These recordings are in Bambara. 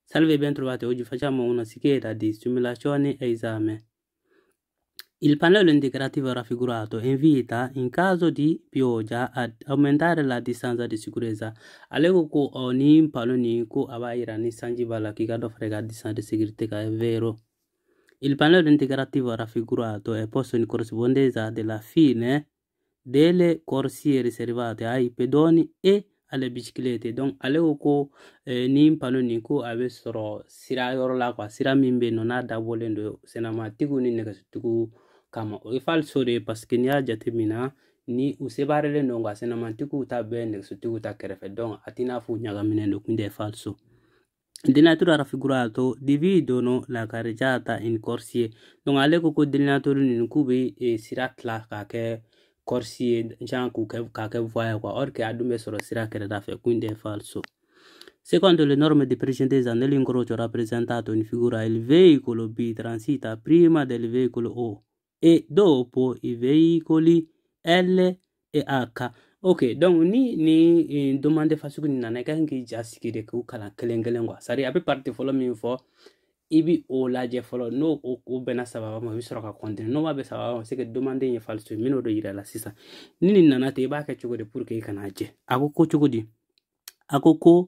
Salve, ben trovati. Oggi facciamo una scheda di simulazione e esame. Il pannello indicativo raffigurato invita, in caso di pioggia, ad aumentare la distanza di sicurezza. Ale ko ko ɔ ni panneau nin ko a b'a yira ni sanji b'a la k'i ka dɔ fara i ka distance de sécurité kan, è vero. Il pannello indicativo raffigurato è posto in corrispondenza della fine delle corsie riservate ai pedoni e alle biciclette. Donc ale ko ko ni panneau nin ko a bɛ sɔrɔ sira yɔrɔ la quoi, sira min bɛ yen nɔ n'a dabɔlen don sennamatigiw ni nɛgɛsotigiw kama. O ye falso de ye parce que n'i y'a jateminɛ ni u sebarelen don nka sennamatigiw ta bɛ nɛgɛsotigiw ta kɛrɛfɛ, donc a t'i n'a fɔ u ɲagaminen don, quindi è falso. Il delineatore raffigurato dividono la carreggiata in corsie. Donc ale ko ko delineateur ninnu k'u bɛ sira tila k'a kɛ corsie, genre k'u kɛ k'a kɛ voie ye quoi, or que a dun bɛ sɔrɔ sira kɛrɛda fɛ, quindi è falso. Secondo le norme di precedenza nell'incrocio rappresentato in figura, il veicolo B transita prima del veicolo O e dopo i veicoli L e H. Ok, donc ni demande fasugu nin nana, i ka kan k'i ja sigi de k'u kalan kelen kelen quoi. C'est à dire a bɛ partie fɔlɔ min fɔ, i bi o lajɛ fɔlɔ, n'o o bɛnna sababa ma, i bɛ sɔrɔ ka continuer. N'o ma bɛn sababa ma, c'est que demande ye falso ye. N bɛn'o de yira la sisan. Ni nin nana ten, i b'a kɛ cogo di pour que i kana jɛ? A ko ko cogo di? A ko ko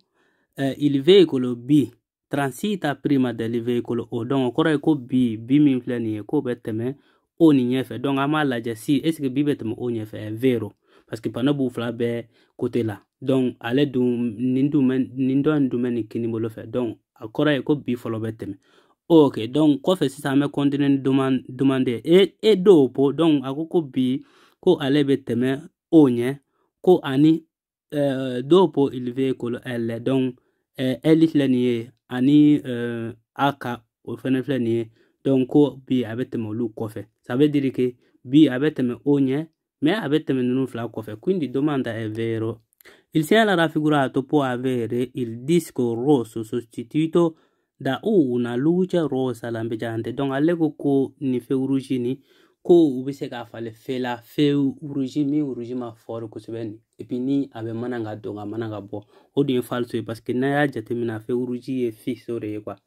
il veicolo B transita prima del veicolo O. Donc o kɔrɔ ye ko B min filɛ nin ye, k'o bɛ tɛmɛ O nin ɲɛfɛ. Donc an b'a lajɛ si est ce que B bɛ tɛmɛ O ɲɛfɛ? È vero, parce que panneau b'u fila bɛɛ côté la. Donc ale dun nin dun bɛ nin dɔ in dun bɛ nin kini bolo fɛ, donc a kɔrɔ ye ko B fɔlɔ bɛ tɛmɛ. Ok, donc kɔfɛ sisan an bɛ continuer ni demande e dopo. Donc a ko ko B ko ale bɛ tɛmɛ O ɲɛ ko ani dopo il veicolo L. Donc L filɛ nin ye ani AK o fɛnɛ filɛ nin ye. Donc ko B a bɛ tɛmɛ olu kɔfɛ. Ça veut dire que B a bɛ tɛmɛ O ɲɛ, mais a bɛ tɛmɛ ninnu fila kɔfɛ, quindi domanda è vero. Il segnale raffigurato può avere il disco rosso sostituito da una luce rosa lampeggiante. Donc ale ko ko nin feu rouge nin ko u bɛ se k'a falen feu la, feu rouge min rouge ma fort kosɛbɛ nin, et puis ni a bɛ mana ka don ka mana ka bɔ. O dun ye falso ye parce que n'a y'a jateminɛ, feu rouge ye fixe de ye quoi.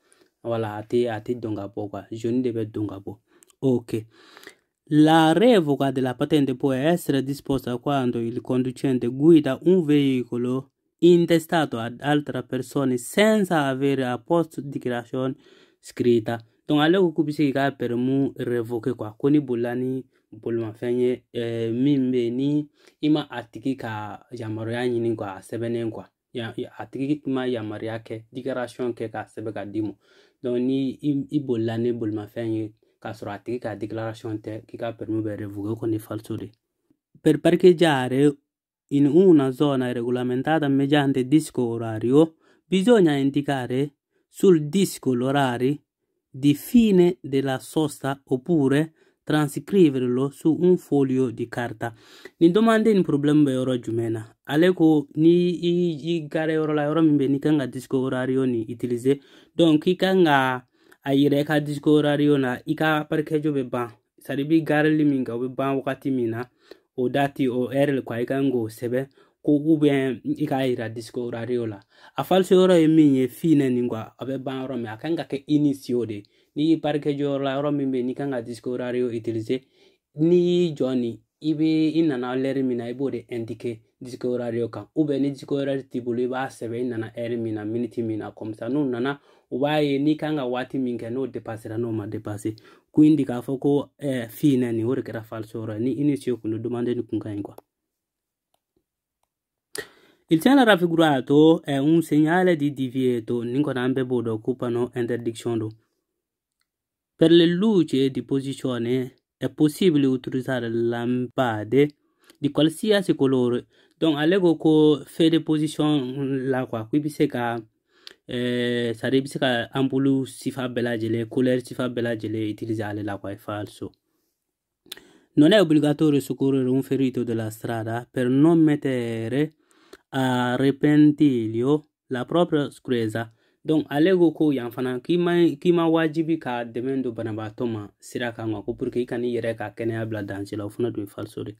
Voilà, a tɛ don ka bɔ quoi, jaune de bɛ don ka bɔ. Ok. La revoca della patente può essere disposta quando il conducente guida un veicolo intestato ad altre persone senza avere apposta dichiarazione scritta. Donc ale ko k'u bɛ se k'i ka permis révoquer quoi, ko ni bolila ni bolimafɛn ye min bɛ yen ni i ma a tigi ka yamaruya ɲini quoi, a sɛbɛnnen quoi, a tigi ma yamaruya kɛ, déclaration kɛ k'a sɛbɛn ka d'i ma. Donc ni i bolila ni bolimafɛn ye k'a sɔrɔ a tigi ka déclaration tɛ, k'i ka permis bɛ révoquer, o kɔni falso de. Per parcheggiare in una zona regolamentata mediante disco orario bisogna indicare sul disco l'orario di fine della sosta oppure trascriverlo su un foglio di carta. Nin demande ni problème bɛ yɔrɔ jumɛn na? Ale ko ni i garer yɔrɔ la, yɔrɔ min bɛ n'i kan ka disco orario nin utiliser, donc i kan ka a yira i ka disco orario na i ka parqueggio bɛ ban, c'est à dire i bɛ gareli min kɛ, o bɛ ban wagati min na, o date, o heure quoi, i kan k'o sɛbɛn ko ou bien i k'a yira disco orario la. A falso yɔrɔ ye min ye, fine nin quoi, a bɛ ban yɔrɔ min, a kan ka kɛ inizio de. N'i y'i parqueggio yɔrɔ la, yɔrɔ min bɛ yen n'i kan ka disco orario utiliser, n'i y'i jɔ nin, i bɛ i nana l'heure min na, i b'o de indiquer disco orario kan, ou bien ni disco horaire t'i bolo, i b'a sɛbɛn i nana heure min na, minute min na. Comme ça n'u nana, u b'a ye n'i kan ka waati min kɛ, n'o dépassera, n'o ma dépasser. Quindi k'a fɔ ko fine nin, o de kɛra falso yɔrɔ ye. Ni inizio kun don, demande nin kun ka ɲi quoi. Il segnale raffigurato è un segnale di divieto, nin kɔni an bɛɛ b'o dɔn ko panneau interdiction don. Per le luci di posizione è possibile utilizzare lampade di qualsiasi colore. Donc ale ko ko feu de position la quoi, ko i bɛ se ka c'est à dire i bɛ se ka ampoule sifa bɛɛ lajɛlen, couleur sifa bɛɛ lajɛlen utiliser ale la quoi, è falso. Non è obbligatorio soccorrere un ferito della strada per non mettere a repentaglio la propria sicurezza. Donc ale ko ko yan fana k'i ma wajibi ka dɛmɛ don banabaatɔ ma sira kan quoi, ko pour que i kan'i yɛrɛ ka kɛnɛya bila danger la, o fana dun ye falso de.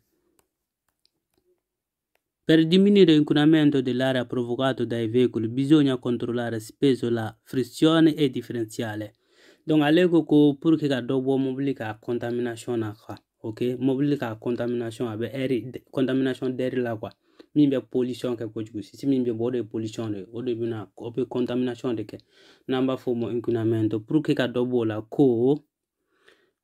Per diminuire l'inquinamento dell'aria provocato dai veicoli bisogna controllare spesso la frizione e differenziale. Donc ale ko pour que ka dɔ bɔ mobili ka contamination na quoi. Ok, mobili ka contamination a bɛ air contamination d'air la quoi. Min bɛ pollution kɛ kojugu, sisi min bɛ bɔ o de ye pollution de, o de bɛna o bɛ contamination de kɛ, n'an b'a fɔ o ma inquinamento. Pour que ka dɔ b'o la, ko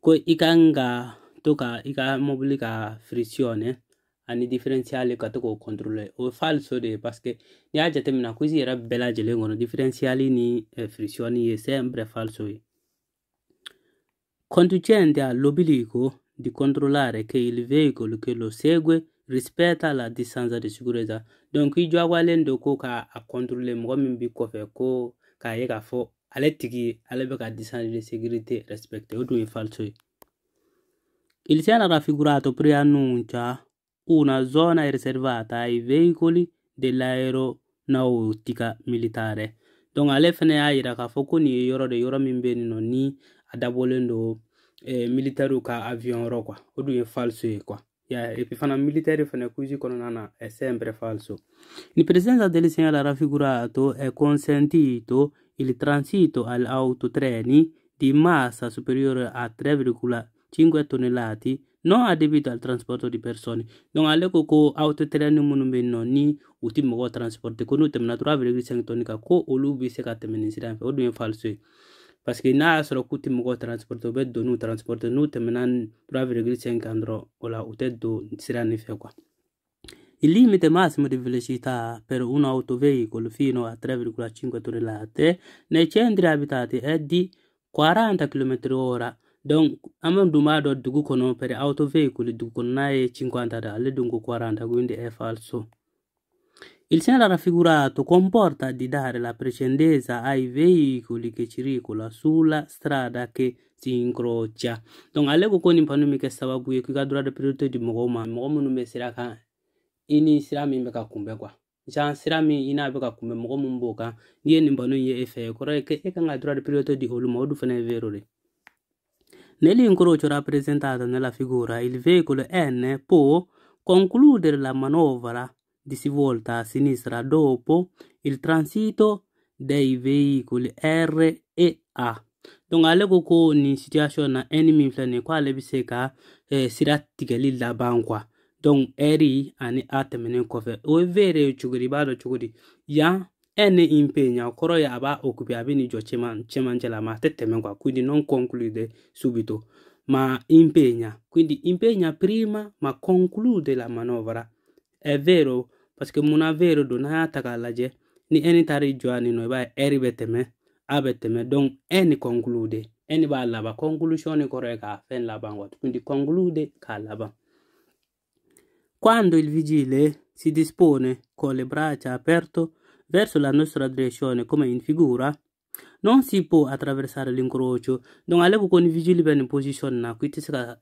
i kan ka to ka i ka mobili ka frizione ani differenziale ka to k'o contrôler. O ye falso de ye, parce que n'i y'a jateminɛ quiz yɛrɛ bɛɛ lajɛlen kɔnɔ, differenziale ni frizione ye sempre falso ye. Conducente ha l'obbligo di controllare che il veicolo che lo segue rispetta la distanza di sicurezza. Donc i jagoyalen don ko ka a contrôler mɔgɔ min b'i kɔfɛ, ko k'a ye k'a fɔ ale tigi ale bɛ ka distance de sécurité respecter. O dun ye falso ye. Il segnale raffigurato preannuncia una zona riservata ai veicoli dell'aeronautica militare. Donc ale fɛnɛ y'a yira k'a fɔ ko nin ye yɔrɔ de, yɔrɔ min bɛ yen nɔ ni a dabɔlen don militaire ka avion yɔrɔ quoi. O dun ye falso ye quoi. Yeah, et puis fana militaire fana quiz kɔnɔna na è sempre falso. In presenza del segnale raffigurato è consentito il transito agli autotreni di massa superiore a 3,5 tonnellate non adibito al trasporto di persone. Donc ale ko autotreni minnu bɛ yen nɔ ni u ti mɔgɔ transporter, ko n'u tɛmɛna 3,5 tonnes kan, ko olu bɛ se ka tɛmɛ nin sira in fɛ. O dun ye falso ye, parce que n'a y'a sɔrɔ k'u tɛ mɔgɔw transporter, u bɛ doniw transporter, n'u tɛmɛna 3,5 kan dɔrɔn, o la u tɛ don sira nin fɛ quoi. Il limite massimo di velocità per un autoveicolo fino a 3,5 tonnellate nei centri abitati è di 40 km/h. Donc an bɛ dun b'a dɔn dugu kɔnɔ per autoveicoli dugu kɔnɔna ye 50 de, ale dun ko 40, quindi è falso. Il segnale raffigurato comporta di dare la precedenza ai veicoli che circolano sulla strada che si incrocia. Donc ale ko nin panneau min kɛ sababu ye k'i ka droit de priorité di mɔgɔw ma, mɔgɔ minnu bɛ sira kan i ni sira min bɛ ka kunbɛn quoi. Genre sira min i n'a bɛ ka kunbɛn, mɔgɔ min b'o kan, n'i ye nin panneau ye e fɛ, kɔrɔ ye e kan ka droit de priorité di olu ma. O dun fana ye vero de. Nell'incrocio rappresentato nella figura, il veicolo N può concludere la manovra di svolta a sinistra dopo il transito dei veicoli R e A. Donc ale ko nin situation na N min filɛ nin ye, ko ale bɛ se ka sira tigɛli laban quoi. Donc R ani A tɛmɛnen kɔfɛ, o ye vero ye cogo di? I b'a dɔn cogo di? Yan N impegna, kɔrɔ ye a b'a occuper, a bɛ nin jɔ cɛmancɛ la, ma a tɛ tɛmɛ quoi. Quindi non conclude subito, ma impegna. Quindi impegna prima ma conclude la manovra. È vero, parce que munna vero don? N'an y'a ta k'a lajɛ, ni N taara i jɔ yan nɔ, i b'a ye R bɛ tɛmɛ, A bɛ tɛmɛ. Donc N conclude, N b'a laban. Conclusion kɔrɔ ye k'a fɛn laban quoi. Quindi conclude k'a laban. Quando il vigile si dispone con le braccia aperte verso la nostra direzione come in figura, non si può attraversare l'incrocio. Donc ale ko ni vigile bɛ nin position na, ko i tɛ se ka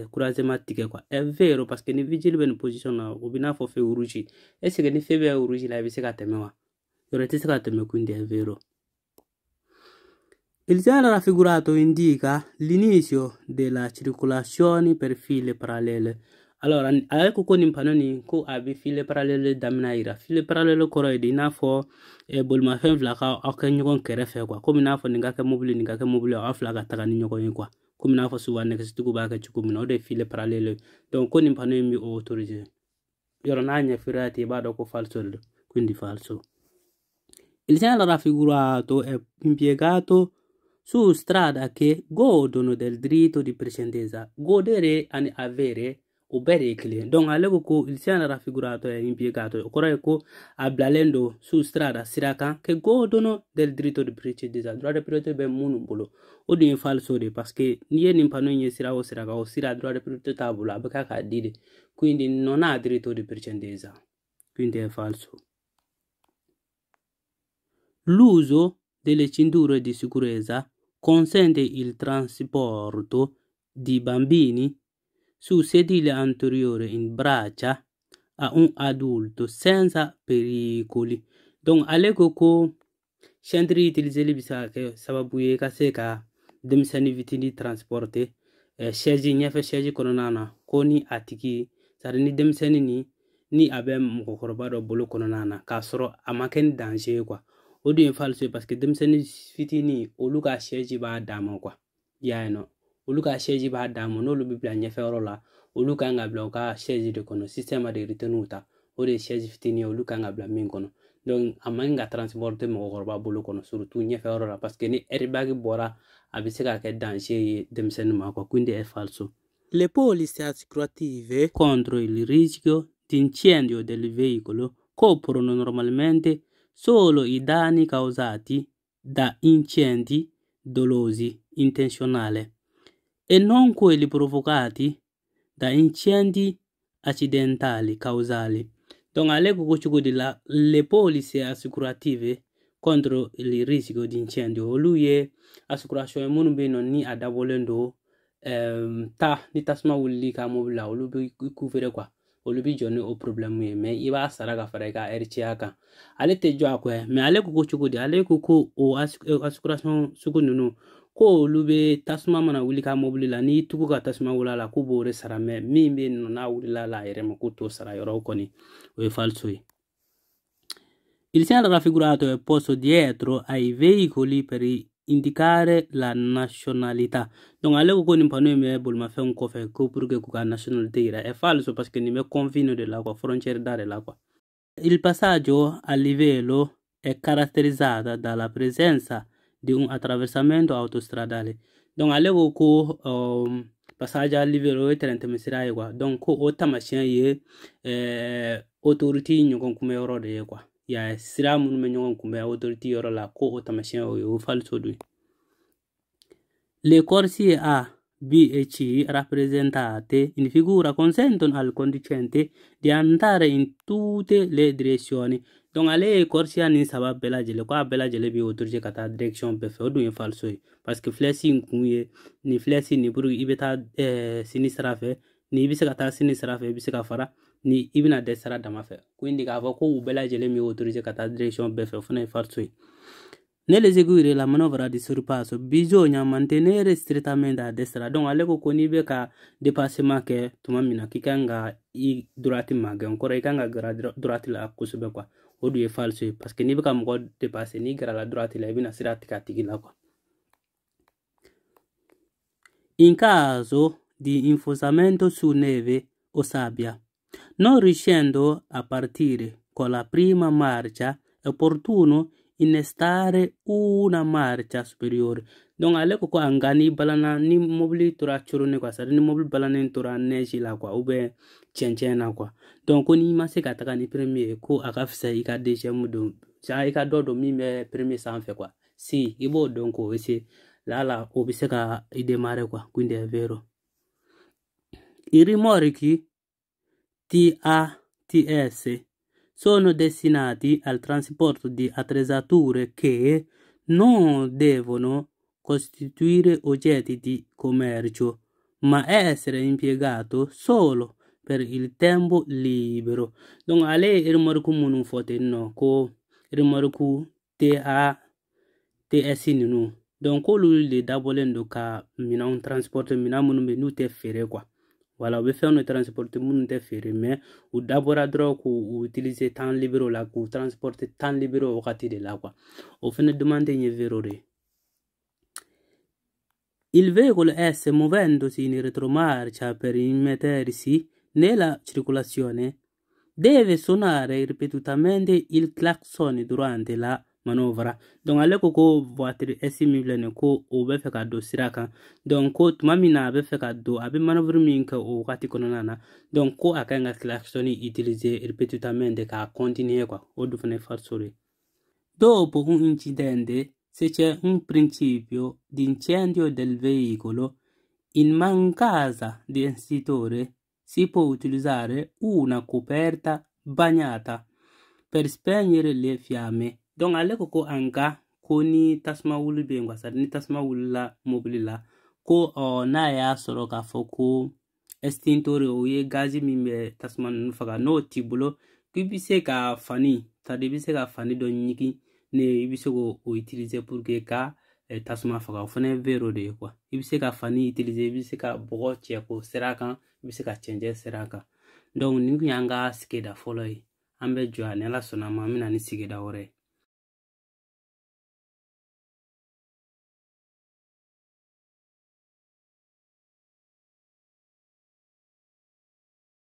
croisement tigɛ quoi. È vero, parce que ni vigile bɛ nin position na, o bɛ n'a fɔ feu rouge. Est ce que ni feu bɛ rouge la, i bɛ se ka tɛmɛ wa? Yɔrɔ i tɛ se ka tɛmɛ, quindi è vero. Il segnale raffigurato indica l'inizio della circolazione per file parallele. Allora, ale ko nin panneau nin ko a bɛ file parallèle daminɛ yira. File parallèle kɔrɔ ye di? I n'a fɔ bolimafɛn fila ka aw kɛ ɲɔgɔn kɛrɛfɛ quoi. Komi n'a fɔ nin ka kɛ mobili, nin ka kɛ mobili, aw fila ka taga ni ɲɔgɔn ye quoi. Komi n'a fɔ souvent nɛgɛsotigiw b'a kɛ cogo min na, o de ye file parallèle. Donc ko nin panneau in bɛ o autoriser. Yɔrɔ n'a ɲɛfɔra ten, i b'a dɔn ko falso de don. Quindi falso. Il segnale raffigurato è impiegato su strada che godono del diritto di precedenza. Godere ani avere o bɛɛ de ye kelen. Donc ale ko il segnale raffigurato è impiegato, o kɔrɔ ye ko a bilalen don su strada, sira kan, che godono del diritto di precedenza, droit de priorité bɛ minnu bolo. O dun ye falso de, parce que n'i ye nin panneau in ye sira o sira kan, o sira droit de priorité t'a bolo, a bɛ k'a k'a di de. Quindi non ha diritto di precedenza, quindi è falso. L'uso delle cinture di sicurezza consente il trasporto di bambini su sedile anteriore in braccia a un adulto senza pericoli. Donc ale ko ceinture utiliseli bɛ se ka kɛ sababu ye ka se ka denmisɛnnin fitinin transporter chaise ɲɛfɛ, chaise kɔnɔna na, ko ni a tigi, c'est à dire ni denmisɛnnin ni ni a bɛ mɔgɔkɔrɔba dɔ bolo kɔnɔna na k'a sɔrɔ a ma kɛ ni danger ye quoi. O dun ye falso ye parce que denmisɛnnin fitinin olu ka chaise b'a dan ma quoi. I y'a ye nɔ, olu ka chaise b'a dan ma, n'olu bɛ bila ɲɛfɛ yɔrɔ la, olu kan ka bila u ka chaise de kɔnɔ. Système de retenue ta, o de ye chaise fitinin ye, olu kan ka bila min kɔnɔ. Donc a man ka transporter mɔgɔkɔrɔba bolo kɔnɔ, surtout ɲɛfɛ yɔrɔ la, parce que ni airbag bɔra a bɛ se ka kɛ danger ye denmisɛnnin ma quoi. Quindi è falso. Le polizze assicurative contro il rischio di incendio del veicolo coprono normalmente solo i danni causati da incendi dolosi intenzionali e non quelli provocati da incendi accidentali causali. Donc ale ko cogo di la, le polizze assicurative contro il rischio di incendio, olu ye assuration ye minnu bɛ yen nɔ ni a dabɔlen don ta ni tasuma wulili ka mobili la, olu bɛ couvrir quoi, olu bɛ jɔ ni o problème ye, mais i b'a sara ka fara i ka RTA kan. Ale tɛ jɔ a kɔ, mais ale ko cogo di, ale ko ko o assuration sugu ninnu ko olu bɛ tasuma mana wuli ka mobili la, n'i tugu ka tasuma wuli a la k'u b'o de sara, mais min bɛ yen nɔ n'a wulila la a yɛrɛ ma k'u t'o sara yɔrɔ kɔni, o ye falso ye. Il segnale raffigurato è posto dietro ai veicoli per indicare la nazionalità. Donc ale ko ko nin panneau in bɛ bolimafɛnw kɔfɛ ko pour que k'u ka nationalité yira, è falso parce que nin bɛ confine de la quoi, frontière da de la quoi. Il passaggio a livello è caratterizzata dalla presenza di un attraversamento autostradale. Donc ale ko ko passaggio a livello o ye tɛrɛn tɛmɛsira ye quoi. Donc ko o taamasiyɛn ye autorité ɲɔgɔn kunbɛ yɔrɔ de ye quoi. Ya sira minnu bɛ ɲɔgɔn kunbɛn autorité yɔrɔ la, ko o taamasiyɛn o ye, o falso dun. Le corsie A, B e C rappresentate in figura consentono al conducente di andare in tutte le direzioni. Donc ale ye corsia ni saba bɛɛ lajɛlen ko a bɛɛ lajɛlen bɛ autorisé ka taa direction bɛɛ fɛ, o dun ye falso ye parce que flèche in kun ye nin flèche nin pour i bɛ taa sini sira fɛ, ni i bɛ se ka taa sini sira fɛ, i bɛ se ka fara ni i bɛna dɛ sira dama fɛ. Quindi k'a fɔ ko u bɛɛ lajɛlen bɛ autorisé ka taa direction bɛɛ fɛ, o fana ye falso ye. Nell'eseguire la manovra di sorpasso bisogna mantenere strettamente a destra. Donc ale ko ko n'i bɛ ka dépassement kɛ tuma min na k'i kan ka i droite magɛn, kɔrɔ i kan ka gɛrɛ droite la kosɛbɛ quoi. O dun ye falso ye parce que n'i bɛ ka mɔgɔ dépasser, n'i gɛrɛla droite la, i bɛna sira tigɛ a tigi la quoi. In caso di infossamento su neve o sabbia, non riuscendo a partire con la prima marcia, è opportuno innestare una marcia superiore. Donc ale ko ko a nka ni balana ni mobili tora coroni quoi, c'est à dire ni mobili balannen tora neige la quoi, ou bien cɛncɛn na quoi. Donc ko n'i ma se ka taga ni premier, ko a ka fisa i ka deuxième don, i ka dɔ don min bɛ premier sanfɛ quoi. Si i b'o dɔn k'o essayer la la, o bɛ se ka i démarrer quoi. Quindi è vero. I rimorchi TATS sono destinati al trasporto di attrezzature che non devono costituire oggetti di commercio, ma essere impiegato solo per il tempo libero. Donc ale ye remorque minnu fɔ ten nɔ, ko remorque TATS ninnu, donc k'olu de dabɔlen don ka minɛnw transporter, minɛn minnu bɛ n'u tɛ feere quoi. Voilà, u bɛ fɛnw de transporter minnu tɛ feere, mais u dabɔra dɔrɔn k'u utiliser temps libre la, k'u transporter temps libre wagati de la quoi. O fɛnɛ demande ye vero de ye. Il veicolo S muovendosi in retromarcia per immettersi nella circolazione deve suonare ripetutamente il clacson durante la manovra. Donc ale ko ko voiture S min filɛ nin ko o bɛ fɛ ka don sira kan, donc ko tuma min na a bɛ fɛ ka don, a bɛ manœuvre min kɛ o wagati kɔnɔna na, donc ko a kan ka klaxon utiliser ripetutamente k'a continuer quoi. O dun fana ye falso de ye. Dopo un incidente, se c'è un principio di incendio del veicolo, in mancanza di estintore si può utilizzare una coperta bagnata per spegnere le fiamme. Donc ale ko ko an ka ko ni tasuma wuli bɛ yen quoi, c'est à dire ni tasuma wulila mobili la, ko ɔ n'a y'a sɔrɔ k'a fɔ ko extincteur, o ye gazi min bɛ tasuma ninnu faga, n'o t'i bolo, k'i bɛ se ka fani, c'est à dire i bɛ se ka fani dɔ ɲigin ne, i bɛ se k'o utiliser pour que ka tasuma faga. O fana ye vero de ye quoi. I bɛ se ka fani utiliser, i bɛ se ka bɔgɔ cɛ k'o sira kan, i bɛ se ka cɛncɛn sira kan. Donc nin kun y'an ka sigida fɔlɔ ye. An bɛ jɔ yan, ni Ala sɔnna a ma, an bɛ na ni sigida wɛrɛ ye.